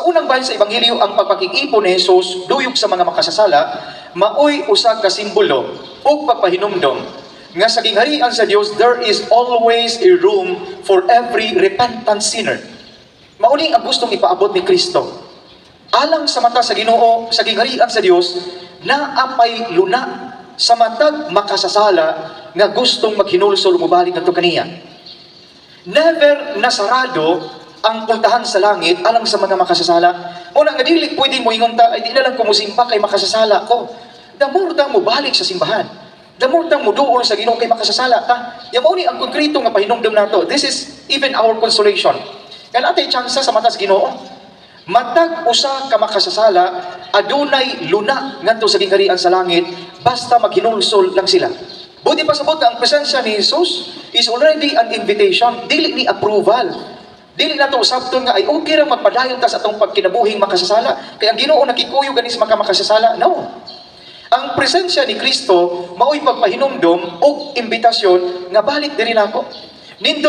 Sa unang bahin sa Ebanghelyo, ang pagpakig-ipon ni Jesus duyog sa mga makasasala, maoy usa ka simbolo ug pagpahinumdom nga sa gingharian sa Dios there is always a room for every repentant sinner. Mao ni ang gustong ipaabot ni Kristo. Alang sa mata sa Ginoo, sa gingharian sa Dios, naa pay luna sa matag makasasala nga gustong maghinulsol, mobalik ngadto kaniya. Never nasarado ang pultahan sa langit alang sa mga makasasala. Mao na nga dili pwede mo ingon ta, "Ay, di na lang ko musimba kay makasasala ko." The more ta mo balik sa simbahan, the more ta mo duol sa Ginoo kay makasasala ta. Ya mao ni ang konkreto nga pahinumdom nato. This is even our consolation. Kaya naa tay tsansa sa mata sa Ginoo. Matag usa ka makasasala adunay luna ngadto sa gingharian sa langit basta maghinulsol lang sila. Buot ipasabot nga ang presensya ni Jesus is already an invitation, dili ni approval. Dili nato usabton nga ay okay ra magpadayon ta sa atong pagkinabuhing makasasala kay ang Ginoo nakikuyog gani sa mga makasasala. No. Ang presensya ni Kristo maoy pagpahinumdom og imbitasyon nga balik diri nako. Nindot.